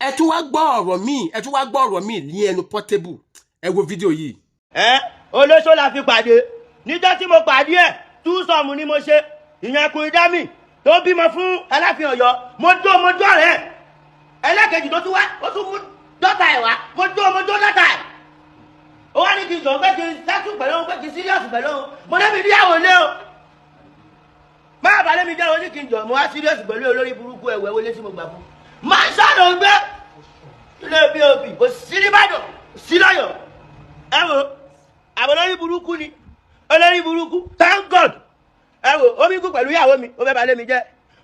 Ẹ tún wá gbọ́ ọ̀rọ̀ míì, ẹ tún wá gbọ́ ọ̀rọ̀ míì ní ẹnu Portable. Ẹ wo fídíò yìí. Ẹ olóṣó la fi pàdé. Níjọ́ tí mo pàdé ẹ̀, túsọ̀mù ni mo ṣe. Ìyẹn Queen Dami tó bímọ fún Aláàfin Ọ̀yọ́. Mo jó, mo jó rẹ̀. Ẹlẹ́kejì tó tún wá, ó tún mú dọ́tà ẹ̀ wá. Mo jó, mo jó dọ́tà ẹ̀. Ó wá ní kí n jọ pé kí n sẹ́tù pẹ̀lú òun, pé kí n serious pẹ̀lú òun. Mo débi níyàwó lé o, máa balẹ̀ mi jẹ́. Oní kí n jọ, mo wá serious pẹ̀lú olórí burúkú. Ẹ̀wẹ̀ wọlé tí mo gbà fún máa ń sọ̀rọ̀ gbé ilé pop. Kò sí nìbàdàn, sí lọ́yọ̀. Ẹ wo àwọn olórí burúkú ni, olórí burúkú. Thank God. Ẹ wo omi kú pẹ̀lú ìyàwó mi, ó fẹ́ balẹ̀ mi jẹ́.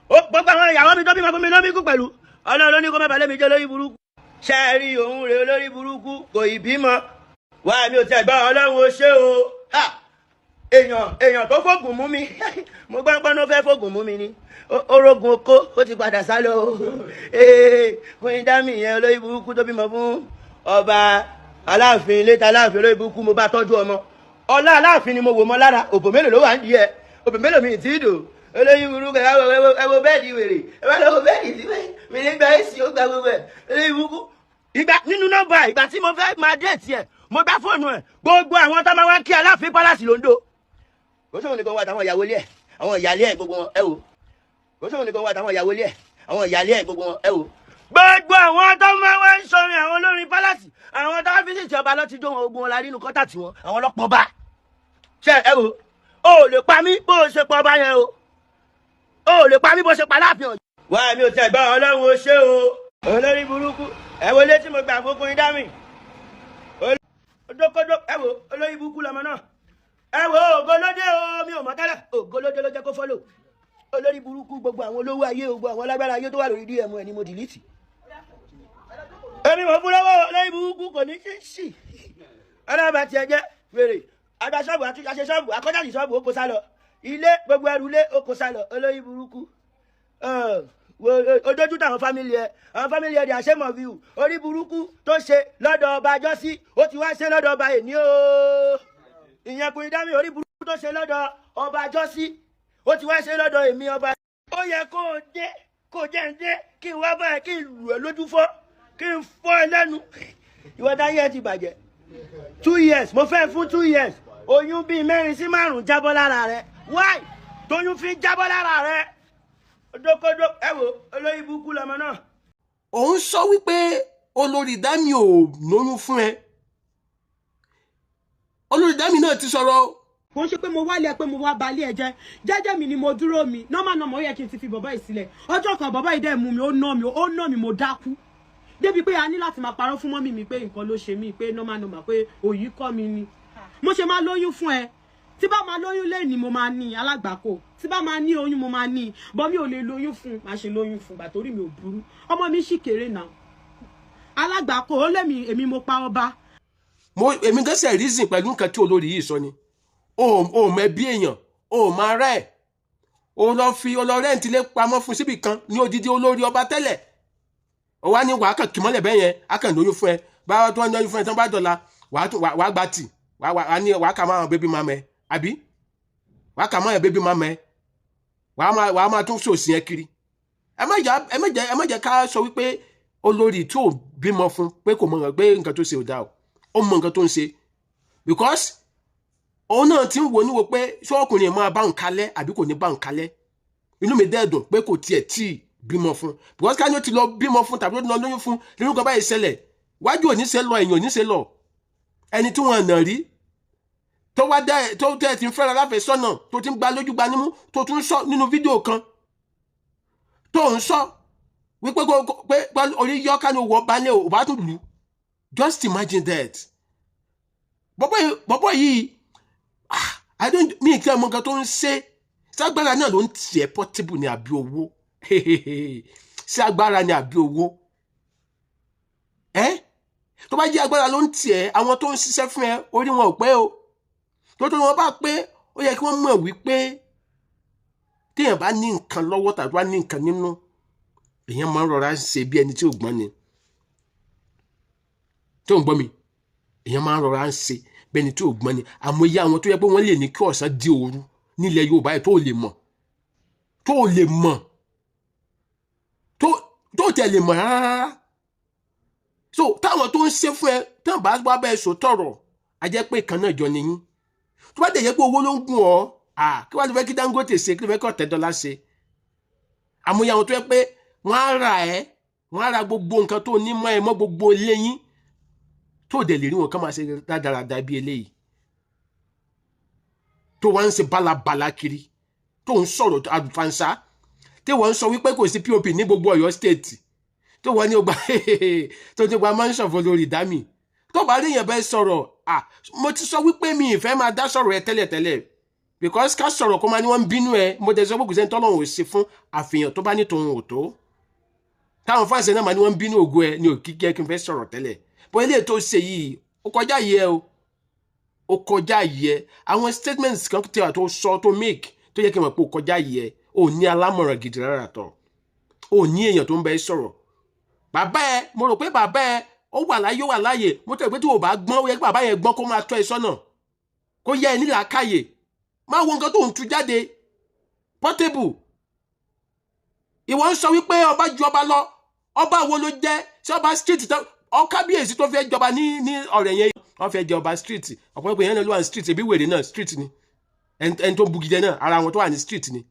Gbogbo àwọn ìyàwó mi tó bímọ fún mi lómi kú pẹ̀lú. Ọlọ́run ló ní kó má balẹ̀ mi jẹ́. Olórí burúkú ṣe é rí òun rè, olórí burúkú kò ì bímọ wá. Mi ò tẹ̀ gbọ́. Ọlọ́run ó ṣe o. Èèyàn èèyàn tó fògùn mú mi, mo gbọ́ pé ló fẹ́ fògùn mú mi ni. Orogun oko, ó ti padà sálọ o. Queen Dami yẹn, olórí burúkú tó bímọ fún ọba Aláàfin létà Aláàfin, olórí burúkú. Mo bá tọ́jú ọmọ ọlá Aláàfin ni mo wò mọ́ lára. Òbò mélòó ló wà ń di ẹ? Òbò mélòó mi ì tí ì dò? Olórí burúkú. Ẹ wo bed wèrè, ẹ bá lọ wo bed sí mi nígbà èsì, ó gba gbogbo ẹ. Olórí burúkú. Ìgbà nínú nọ́mbà, ìgbà tí mo fẹ́ máa date ẹ̀, mo gbá fóònù ẹ̀. Gbogbo àwọn tó máa wá kí Aláàfin palace lóńdó, kò sóhun nìkan wà, táwọn ìyàwó ilé ẹ̀, àwọn ìyàlé ẹ̀, gbogbo wọn. Ẹ wò, kò sóhun nìkan wà, táwọn ìyàwó ilé ẹ̀, àwọn ìyàlé ẹ̀, gbogbo wọn. Ẹ wò, gbogbo àwọn tó máa wá ń sọrin, àwọn olórin palace, àwọn tó fi sì ọba lọ ti jó wọn, ogun wọn la rí inú kọ́tà tiwọn. Àwọn ọlọ́pàá bá ṣe. Ẹ wò, o ò lè pa mí bó o ṣe pa ọba yẹn o. O ò lè pa mí bó o ṣe pa Láàfin Ọ̀yọ́. Wá mi ò tẹ̀ gbọ́. Ọlọ́run ó ṣe o. Olórí burúkú. Ẹ wo létí mo gbà fún Queen Dami dókódó. Ẹ wo olórí burúkú lọmọ náà. Ẹ wo ògolódé o, mi ò mọ̀ tẹ́lẹ̀. Ògolódé ló jẹ́ kó follow olórí burúkú. Gbogbo àwọn olówó ayé, gbogbo àwọn alágbára ayé tó wà lórí DM ẹ ni mo delete. Èmi mọ̀ fún lọ́wọ́. Olórí burúkú kò ní sí sí ọlọ́ba tiẹ̀ jẹ́ wèrè. Àgbà ṣọ́ọ̀bù àti àṣẹ ṣọ́ọ̀bù akọ́jáde ṣọ́ọ̀bù, ó kó sá lọ ilé. Gbogbo ẹrù ilé, ó kó sá lọ. Olórí burúkú ojójú táwọn family ẹ, àwọn family ẹ di ashamed of you. Orí burúkú tó ṣe lọ́dọ̀ ọba jọ́sí, ó ti wá ṣe lọ́dọ̀ ọba èní o. Ìyẹn Queen Dami, orí burúkú tó ṣe lọ́dọ̀ ọba jọ́sí, ó ti wá ṣe lọ́dọ̀ èmi ọba. Ó yẹ kó o dé, kó o jẹ́ ń dé, kí n wá báyìí, kí n lù ẹ́ lójú fọ́, kí n fọ́ ẹ lẹ́nu. Ìwọ táyé ẹ ti bàjẹ́. 2 years mo fẹ́ fún 2 years, oyún bíi mẹ́rin sí márùn-ún jábọ́ lára rẹ. Why tóyún fi jábọ́ lára rẹ? Dókódó. Ẹ wo olórí burúkú lọmọ náà. Òun sọ wípé olórí Dami ò lóyún fún ẹ. Olórí Dami náà ti sọ̀rọ̀ o. Kò ń ṣe pé mo wálé ẹ, pé mo wá balẹ̀ ẹ jẹ́. Jẹ́jẹ́ mi ni mo dúró mi. Normal normal, ó yẹ kí n ti fi bàbá yìí sílẹ̀. Ọjọ́ kan, bàbá yìí dẹ̀ mú mi, ó ná mi, ó ná mi, mo dákú débi pé a ní láti máa parọ́ fún mummy mi pé nǹkan ló ṣe mí, pé normal normal, pé òyì kọ́ mi ni. Mo ṣe máa lóyún fún ẹ? Tí bá máa lóyún lẹ́ni, mo máa ní alágbàkó. Tí bá máa ní oyún, mo máa ní bọ́. Mi ò lè lóyún fún, máa ṣe lóyún fún gbà torí mi ò burú. Ọmọ mi sì kéré náà. Alágbàkó ó lẹ́mi, èmi mo pa ọba. Mo èmi gẹ́sẹ̀ reason pẹ̀lú nǹkan tí olórí yìí sọ ni. O ò mọ ẹbí èèyàn, o ò mọ ara ẹ̀. O lọ fi o lọ rent ilé pamọ́ fún síbì kan ní odidi olórí ọba tẹ́lẹ̀. O wá ní wàá kàn kí mọ́lẹ̀ bẹ́ẹ̀ yẹn, á kàn lóyún fún ẹ. Báwa tó ń lóyún fún ẹ tán bá dọ̀la, wàá gba tì, wàá ní wàá kà máa baby mama ẹ, àbí wàá kà máa baby mama ẹ, wàá máa tún sòsì yẹn kiri. Ẹ má jẹ́ ká sọ wípé olórí tí ò bímọ fún pé kò mọ̀ pé nǹkan tó ṣe ò dáa o. Ó mọ nǹkan tó ń ṣe, because òun náà ti ń wo níwo pé ṣé ọkùnrin yẹn máa bá òun kalẹ̀ àbí kò ní bá òun kalẹ̀. Inú mi dẹ́ dùn pé kò tiẹ̀ tí ì bímọ fún, because ká ní ó ti lọ bímọ fún tàbí ó ti lọ lóyún fún, nínú kan báyìí ṣẹlẹ̀, wájú ò ní ṣe lọ, ẹ̀yìn ò ní ṣe lọ. Ẹni tí wọ́n nà rí, tó wá dá tó tẹ́ ẹ ti ń fẹ́ra láfẹ̀sọ́nà, tó ti ń gba lójú gba nímú, tó tún sọ nínú fídíò kan tó ń sọ wípé pé orí yọ ká ní owó balẹ̀ ò bá tún lù. Just imagine that. Bọ́bọ́ yìí, ah, I don't mi kí ẹ mọ nǹkan tó ń ṣe. Ságbára náà ló ń tiẹ̀ Portable ní àbí owó? Sí agbára ní àbí owó ẹ? Tó bá jẹ́ agbára ló ń tiẹ̀, àwọn tó ń ṣiṣẹ́ fún ẹ, orí wọn ò pé o. Tó wọn bá pé, ó yẹ kí wọ́n mọ̀ wípé téèyàn bá ní nǹkan lọ́wọ́ tàbí wá ní nǹkan nínú, èèyàn máa ń rọra ṣe bí ẹni tí ò gbọ́n ni. Tó ń gbọ́ mi, èèyàn máa ń rọra ṣe bí ẹni tí ò gbọ́n ni. Àmọ́ iye àwọn tó yẹ pé wọ́n lè ní kí ọ̀sán di òru nílẹ̀ Yorùbá yìí, tó lè mọ̀, tó lè mọ̀, tó tẹ̀ lè mọ̀ rárá. ń ṣe fún ẹ tán bá wá bẹ́ẹ̀ sọ tọ̀rọ̀, a jẹ́ pé ìkan náà jọ nìyí. Tó bá dẹ̀ yẹ pé owó ló ń gùn ọ́, kí wàá ló fẹ́ kí Dangote ṣe, kí ló fẹ́ kí Ọ̀tẹ́dọ́lá ṣe? Àmúyẹ àwọn tó yẹ pé wọ́n á ra ẹ́, wọ́n á ra gbogbo nǹkan tó ní mọ́ ẹ mọ́ gbogbo ilé yín, tó dẹ̀ lè rí wọn kán máa ṣe rádaràda bí eléyìí tó wá ń ṣe bálabàla kiri, tó ń sọ̀rọ̀ àlùfànṣá, tí wọ́n ń sọ wípé kò sí POP ní gbogbo Ọ̀yọ́ State, tó wọ́n ní ọgbà tó ní ọgbà mansion fún lórí ìdámì. Tó bá rí èèyàn bẹ́ẹ̀ sọ̀rọ̀, mo ti sọ wípé mi ì fẹ́ máa dá sọ̀rọ̀ ẹ tẹ́lẹ̀tẹ́lẹ̀, because ká sọ̀rọ̀ kó máa ní wọ́n ń bínú ẹ. Mo tẹ̀ sọ pé kò sẹ́ni tọ́lọ́run ò ṣe fún, àfihàn tó bá ní tòun ò tó. Táwọn fáǹsì náà máa ní wọ́n ń bínú ògo ẹ ní òkìkí ẹ kí n fẹ́ sọ̀rọ̀ tẹ́lẹ̀ bó. Eléyìí tó ṣe yìí, ó kọjá yìí ẹ o, ó kọjá yìí ẹ. Àwọn statements kan tí wà tó sọ, tó make, tó yẹ kí n mọ̀ pé ó kọjá yìí ẹ. Ò ní alámọ̀ràn gidi rárá tọ̀, ò ní èèyàn tó ń bẹ sọ̀rọ̀. Bàbá ẹ, mo rò pé bàbá ẹ ó wà láyé, ó wà láàyè. Mo tẹ̀ pé tí o bá gbọ́n, ó yẹ kí bàbá yẹn gbọ́n, kó máa tọ́ ẹ sọ́nà, kó yẹ ẹ nílàákàyè. Máa wo nǹkan tó ń tú jáde. Portable, ìwọ ń sọ wípé ọba ju ọba lọ. Ọba wo ló jẹ́? Ṣé ọba street tó ọkábíyèsí tó fẹ́ jọba ní ọ̀rẹ́ yẹn, wọ́n fẹ́ jẹ ọba street? Ọ̀pọ̀lọpọ̀ yẹn náà ló wà ní street. Ebi wèrè náà street ni, ẹni tó ń bugijẹ náà, ara wọn tó wà ní street ni.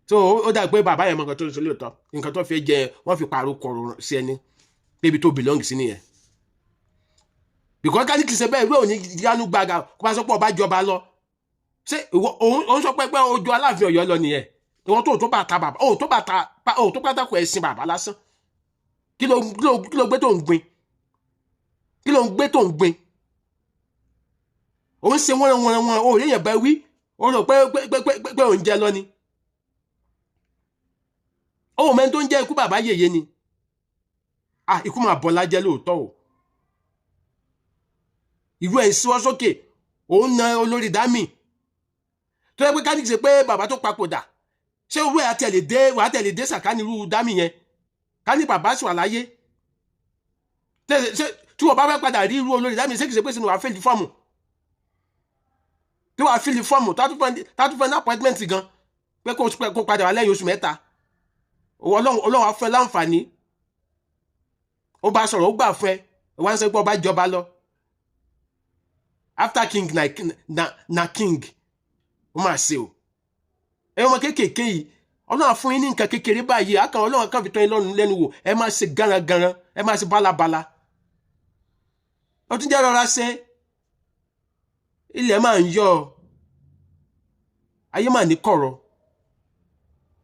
So ó dà pé bàbá yẹn mọ nǹkan tó ń sọ lóòótọ́. Nǹkan tó fẹ́ jẹ, wọ́n fi pààrọ̀ kọ̀rọ̀ sí ẹni débi tó belong sí nìyẹn, because ká ní kìí ṣe bẹ́ẹ̀, ìwé òní yánú gbàgà kó bá sọ pé ọba jọba lọ. Ṣé ìwọ òun sọ pé ojú Aláàfin Ọ̀yọ́ lọ nìyẹn? Ìwọ tó bàtà bàbá, ó tó bàtà, ó tó pátákó ẹ̀sìn bàbá lásán. Kí ló gbé tó ń gbin? Kí ló ń gbé tó ń gbin? Òun ṣe wọ́n wọ́n wọ́n, ó rí èèyàn bá wí, ó rò pé òun jẹ lọ ni. Ó mẹ́ni tó ń jẹ́ ikú bàbá yèyé ni. Ah, ikú máa bọ́lá jẹ́ lóòótọ́ o. Ìlú ẹ̀ ń síwọ́ sókè, òun na olórí dámì tó yẹ pé ká ní ṣe pé bàbá tó papòdà, ṣé owó ẹ̀ àtẹ̀lé dé, wàá tẹ̀lé dé sàkání irú dámì yẹn? Ká ní bàbá sì wà láyé, ṣé tí wọ́n bá fẹ́ padà rí irú olórí dámì, ṣé kìí ṣe pé sínú wàá fill form, tí wàá fill form tátúfẹ́ ní appointment gan pé kó padà wá lẹ́yìn oṣù 3? Ọlọ́run á fẹ́ láǹfààní, ó bá sọ̀rọ̀, ó gbà fún ẹ. Wọ́n á sọ pé ọba jọba lọ. After king na king. Ó máa ṣe o. Ẹ ọmọ kéékèèké yìí, Ọlọ́run á fún yín ní nǹkan kékeré báyìí, àkàn Ọlọ́run kàn fi tọ́ yín lọ́rùn lẹ́nu wò. Ẹ máa ṣe garangaran, ẹ máa ṣe bálabàla. Ó tún jẹ́ rọra ṣe. Ilẹ̀ máa ń yọ, ayé máa ní kọ̀rọ̀.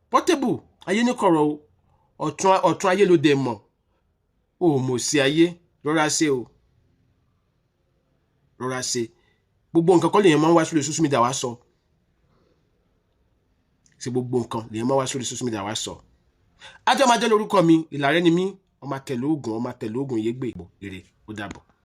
Portable, ayé ní kọ̀rọ̀ o. Ọ̀tún ọ̀tún ayé ló dẹ̀ mọ̀ o, mọ̀ sí ayé. Rọra ṣe o, rọra ṣe. Gbogbo nǹkan kọ́ lèèyàn máa ń wá sórí social media wá sọ. Ṣe gbogbo nǹkan lèèyàn máa ń wá sórí social media wá sọ? Ajọ́ máa jẹ́ lórúkọ mi, Ìlàrẹ́ ni mí, ọmọ àtẹ̀lógún, ọmọ àtẹ̀lógún yégbè. Ire, ó dàbọ̀.